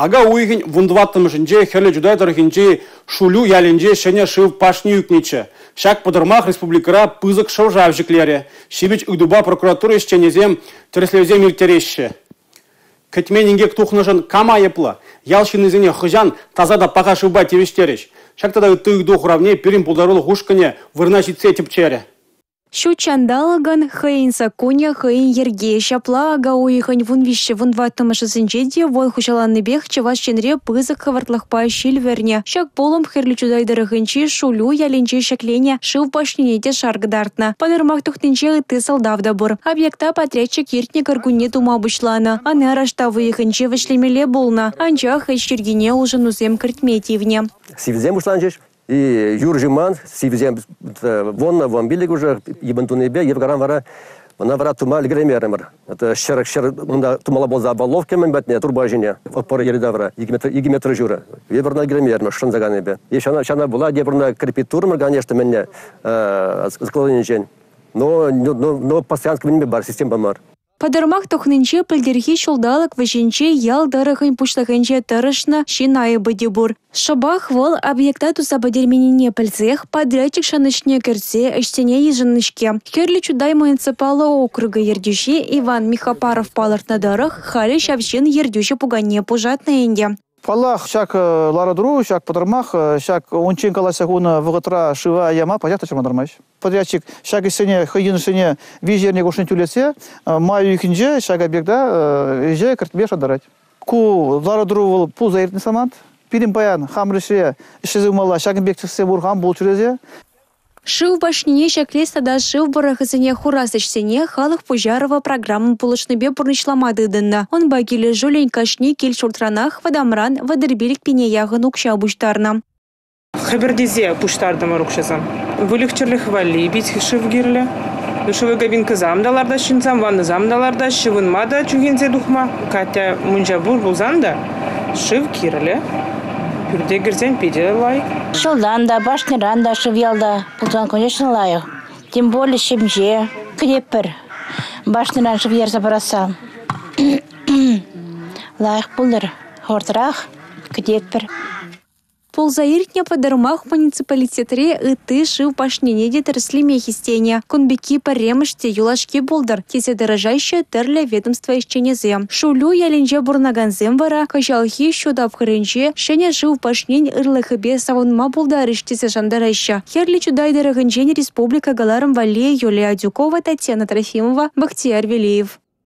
Ака уйӑхӗн 14-мӗшӗнче Хӗрлӗ Чутай тӑрӑхӗнчи Шулю ялӗнче ҫӗнӗ шыв пашни ӳкнӗччӗ. Ҫак пӑтӑрмах республикӑра пысӑк шӑв-шав ҫӗклерӗ. Ҫивӗч ыйтупа прокуратура ӗҫченӗсем тӗрӗслевсем ирттереҫҫӗ. Кӗтмен инкек тухнӑшӑн кам айӑплӑ? Ял ҫыннисене хӑҫан таса та паха шывпа тивӗҫтерӗҫ? Ҫак тата ытти ыйту хуравне пирӗн пултарулӑх ушкӑнӗ вырӑна ҫитсе тӗпчерӗ. Ҫут ҫанталӑкӑн хӑйӗн саккунӗ, хӑйӗн йӗрки. Ҫапла ака уйӑхӗн 13-14-мӗшӗсенче те вӑл хуҫаланнипех Чӑваш Енре пысӑк хӑвӑртлӑхпа ҫил вӗрнӗ. Ҫак пулӑм Хӗрлӗ Чутай тӑрӑхӗнчи Шулю ялӗнче ҫӗкленӗ шыв пашнине те шар кӑтартнӑ. Пӑтӑрмах тухнинче ытти сӑлтав та пур. Объекта подрядчик иртнӗ кӗркунне тума пуҫланӑ. Ӑна раштав уйӑхӗнче вӗҫлемелле пулнӑ. Анчах ӗҫ йӗркине улшӑнусем кӗртме тивнӗ. Сивӗсем пуҫланчӗҫ. И юр ҫуман, сивӗсем вонна, вон пилӗк уже йӑпӑн тунипе йывӑран вара ӑна вара тума ӗлкӗреймерӗмӗр. Это ҫӗр, ҫӗр унта тумалла пулса воловка мӗн патне, турба ҫине, пӑр йӗри-тавра, 2 метр ҫурӑ. Эпир ӑна ӗлкӗреймерӗмӗр, шӑнса каннипе. И ҫана, ҫана була, эпир ӑна крепить турӑмӑр, конечно, мӗнне, склоненчен. Но, но, но постоянно мӗнпе бар, система мар. Пӑтӑрмах тухнинче пӗлтӗрхи ҫулталӑк вӗҫӗнче ял тӑрӑхӗн пуҫлӑхӗнче тӑрӑшнӑ ҫын айӑпӗ те пур. Шӑпах вӑл объекта туса пӗтерменнине пӗлсех подрядчик шанӑҫне кӗрсе ӗҫсене йышӑннӑ-ҫке. Хӗрлӗ Чутай муниципаллӑ округӗ ертӳҫи Иван Михопаров палӑртнӑ тӑрӑх, халӗ ҫав ҫын ертӳҫӗ пуканне пушатнӑ ӗнтӗ. Паллах, ҫак лару-тӑру, ҫак пӑтӑрмах, ҫак унччен калаҫса хунӑ вӑхӑтра шыва яма пачах та чӑрмантармасть. Подрядчик ҫак ӗҫсене, хӑй йӑнӑшсене виҫӗ эрне хушшине тӳлесе май уйӑхӗнче ҫак объекта ӗҫе кӗртме шантарать. Ку лару-тӑру вӑл пулса иртнӗ самант. Пирӗн паян хамӑр ӗҫре ӗҫлесе пымалла ҫакӑн пек тӗссем пур, хам пул тӳлесе. Шыв пашнине ҫӗклес тата шыв пӑрӑхӗсене хурас ӗҫсене халӑх пуҫарӑвӗ программа пулӑшнипе пурнӑҫлама тытӑннӑ. Унпа килӗшӳллӗн кашни кил-ҫуртранах вӑтамран 35 пине яхӑн укҫа пуҫтарнӑ. Хӗпӗртесе пуҫтартӑмӑр укҫасем. Выльӑх-чӗрлӗх валли пит шыв кирлӗ. Душевой кабинкӑсам та лартаҫ ҫынсем, ваннӑсам та лартаҫ, ҫӑвӑнма та чӳхенсе тухма. Катя мунча пур пулсан та шыв кирлӗ. Пӳрте кӗрсен питӗ лайӑх. Ҫӑлтан та, башньӑран та шыв ялта пулсан, конечно, лайӑх. Тем более ҫемҫе. Кӗтетпӗр башньӑран шыв ярса парасса. Лайӑх пултӑр, хӑвӑртрах кӗтетпӗр. Пулса иртнӗ пӑтӑрмах муниципалитетри ытти шыв пашнине те тӗрӗслеме хистенӗ. Кун пекки пӗрремӗш те юлашки пултӑр тесе тӑрӑшаҫҫӗ тӗрлӗ ведомство ӗҫченӗсем. Шулю ялӗнче пурӑнакансем вара кӑҫалхи ҫу тапхӑрӗнче ҫӗнӗ шыв пашнин ырлӑхӗпе савӑнма пултарӗҫ тесе шантараҫҫӗ. Хӗрлӗ Чутай тӑрӑхӗнчен республика кӑларӑм валли Юлия Адюкова, Татьяна Трофимова, Бахтияр Велиев.